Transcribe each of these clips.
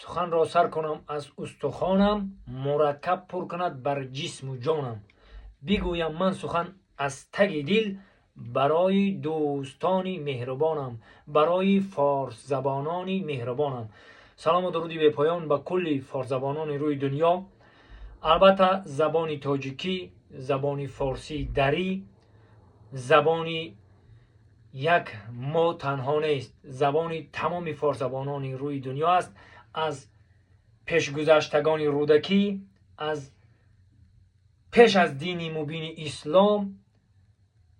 Суханро сар кунам аз устухонам, мураккаб пур кунад бар ҷисму ҷонам. Бигӯям ман сухан аз таги дил барои дӯстони меҳрубонам, барои форсзабонони меҳрубонам. Салому дуруди бепоён ба кулли форсзабонони рӯи дунё. Албатта, забони тоҷикӣ, забони форсии дарӣ забони як мо танҳо нест, забони тамоми форсзабонони рӯи дунё аст. Аз пешгузаштагони Рӯдакӣ, аз пеш аз дини мубини ислом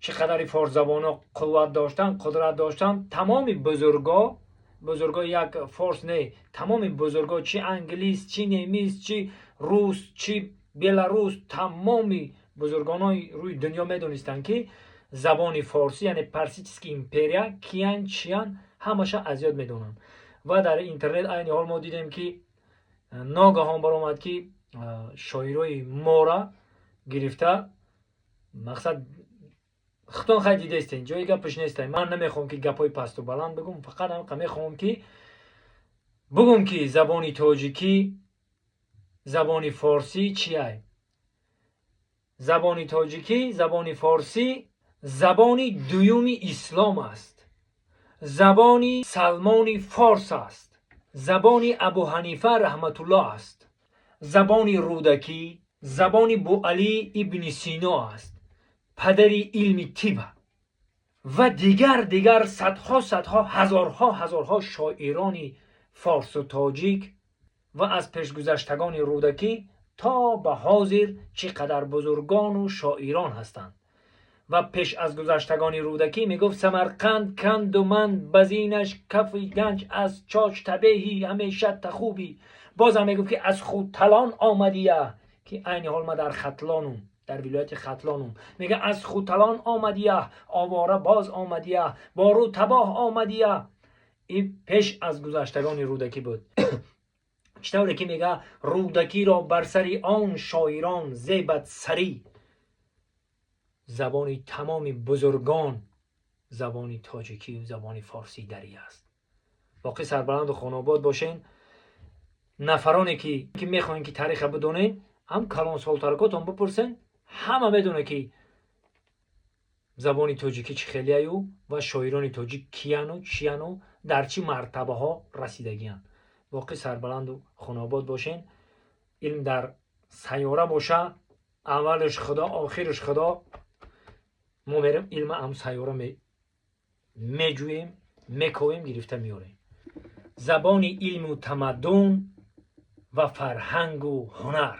чӣ қадари форсзабонҳо қувват доштанд, қудрат доштанд. Тамоми бузурго, бузурго як форс не, тамоми бузурго, чи англис, чи немис, чи рус, чи беларус, тамоми бузургонои рӯи дунё медонистанд, ки забони форсӣ, яъне Персидский империя киян, чиян, ҳамаша аз ёд медонанд. Ва дар интернет айни ҳол мо дидем, ки ногаҳон баромад, ки шоирои мора гирифта, мақсад худтон хай дидестен, ҷои гапаш нестай. Ман намехоҳам, ки гапҳои пасту баланд бигӯм, фақат ҳамқа мехоҳам, ки бигӯм, ки забони тоҷикӣ, забони форсӣ чиай. Забони тоҷикӣ, забони форсӣ забони дуюми ислом аст, забони Салмони Форс аст, забони Абуҳанифа раҳматуллоҳ аст, забони Рӯдакӣ, забони Буалӣ Ибни Сино аст, падари илми тиба, ва дигар дигар садҳо садҳо, ҳазорҳо ҳазорҳо шоирони форсу тоҷик ва аз пешгузаштагони Рӯдакӣ то ба ҳозир чӣ қадар бузургону шоирон ҳастанд. Ва пеш аз гузаштагони Рӯдакӣ мегуфт: «Самарқанд канду ман базинаш кафи ганҷ, аз чоч табеҳи ҳамеша тахубӣ». Бозам мегуфт, ки аз Хуталон омадия, ки айни ҳол ма дар Хатлонум, дар вилояти Хатлонум. Мега: «Аз Хуталон омадия, овора боз омадия, бору табоҳ омадия». Ин пеш аз гузаштагони Рӯдакӣ буд. Чӣ тавре ки мега: «Рӯдакиро бар сари он шоирон зебад сарӣ». Забони тамоми бузургон забони тоҷикию забони форсии дарӣ аст. Боқӣ сарбаланду хонобод бошен. Нафароне ки мехоҳем, ки тариха бидонед, ҳам калонсолтаракотон бипурсен, ҳама медонад, ки забони тоҷикӣ чӣ хелияю ва шоирони тоҷик кияну чияну дар чӣ мартабаҳо расидагиянд. Боқӣ сарбаланду хонобод бошен. Илм дар сайёра боша, аввалаш Худо, охираш Худо. Мо мерем, илма ам сайёра меҷӯем, мековем, гирифта меорем. Забони илму тамаддун ва фарҳангу ҳунар.